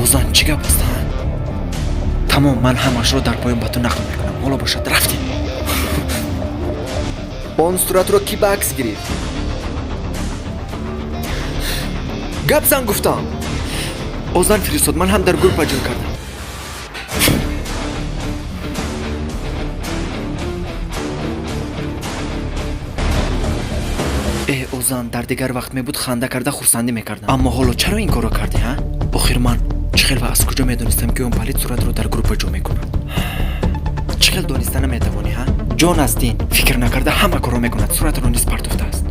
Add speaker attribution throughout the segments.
Speaker 1: Озан, чӣ гап аст, ҳа? Тамом, ман ҳамаашро дар поён ба ту нақл мекунам. Ҳоло бошад, рафтем. Он суратро кӣ ба акс гирифт? Гап зан, гуфтам. Озан фиристод, ман ҳам дар группа ҷой кардам. Э, Озан, дар дигар вақт мебуд, ханда карда хурсандӣ мекардам, аммо ҳоло чаро ин корро кардӣ, ҳа? Охир ман чӣ хел ва аз куҷо медонистам, ки он палид суратро дар группа ҷо мекунад? Чӣ хел дониста наметавонӣ, ҳа? Ҷон аз дин, фикр накарда ҳама корро мекунад, суратро низ партофтааст.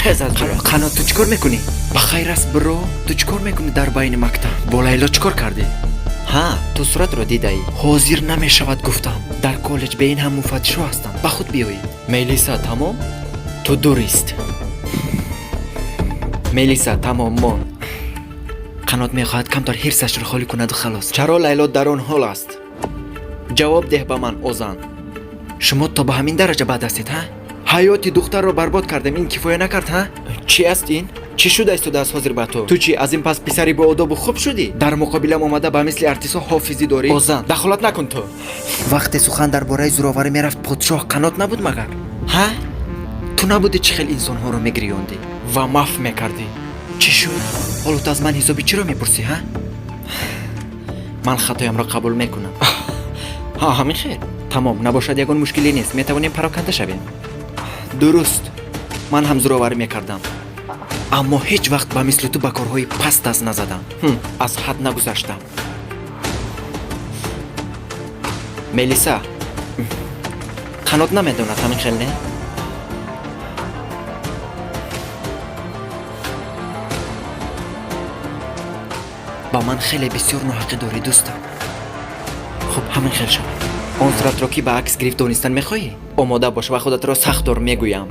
Speaker 1: Хез аз ҷоя. Қанот, ту чӣ кор мекунӣ? Ба хайр аст, бро? Ту чӣ кор мекунӣ дар байни мактаб? Бо Лайло чӣ кор кардӣ? Ҳа, ту суратро дидаӣ? Ҳозир намешавад, гуфтам. Дар коллеҷ бе ин ҳам муфаттишо ҳастанд, ба худ биёӣ. Мелиса, тамом, ту дурист. Мелиса, тамом, мон. Қанот мехоҳад камтар ҳирсашро холӣ кунаду халос. Чаро Лайло дар он ҳол аст? Ҷавоб деҳ ба ман, Озан. Шумо то ба ҳамин дараҷа бад ҳастед, ҳа? Ҳаёти духтарро барбод кардем, ин кифоя накард, ҳа? Чӣ аст ин? Чӣ шуда истодааст ҳозир ба ту? Ту чӣ, аз ин пас писари боодобу хуб шудӣ? Дар муқобилам омада ба мисли артистҳо ҳофизӣ дорӣ? Озан, дахолат накун ту. Вақте сухан дар бораи зӯроварӣ мерафт, подшоҳ Қанот набуд магар, ҳа? Ту набудӣ, чӣ хел инсонҳоро мегирёндӣ ва маф мекардӣ? Чӣ шуд? Ҳоло ту аз ман ҳисоби чиро мепурсӣ, ҳа? Ман хатоямро қабул мекунам. Ҳа, ҳамин хел. Тамом, набошад, ягон мушкиле нест, метавонем пароканда шавем. Дуруст, ман ҳам зӯроварӣ мекардам, аммо ҳеҷ вақт ба мисли ту ба корҳои паст даст назадам. Аз ҳад нагузаштам. Мелиса, Қанот намедонад, ҳамин хел не? Ба ман хеле бисёр ноҳақӣ дорӣ, дӯстам. Хуб, ҳамин хел шавад. Он суратро ки ба акс гирифт, донистан мехоҳӣ? Омода бош ва худатро сахт дор, мегӯям.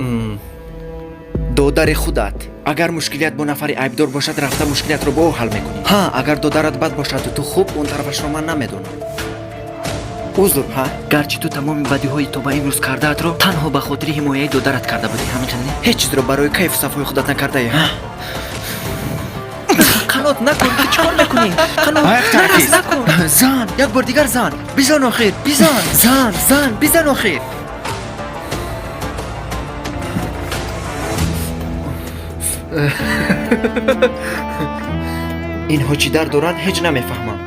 Speaker 1: Додари худат. Агар мушкилият бо нафари айбдор бошад, рафта мушкилиятро бо ӯ ҳал мекунӣ. Ҳа, агар додарат бад бошаду ту хуб, он тарафашро ман намедонам. Узр, ҳа? Гарчи ту тамоми бадиҳои то ба имрӯз кардаатро танҳо ба хотири ҳимояи додарат карда будӣ, ҳамин хел не? Ҳеҷ чизро барои кайфу сафои худат накардаӣ, ҳа? Қанот, накун, ту чӣ кор мекунӣ? Қанот,
Speaker 2: Аяқ
Speaker 1: нарас,
Speaker 2: таркист.
Speaker 1: накун. Зан, як бор дигар зан, бизан охир, бизан, зан, зан, бизан охир. Инҳо чӣ дард доранд, ҳеҷ намефаҳмам.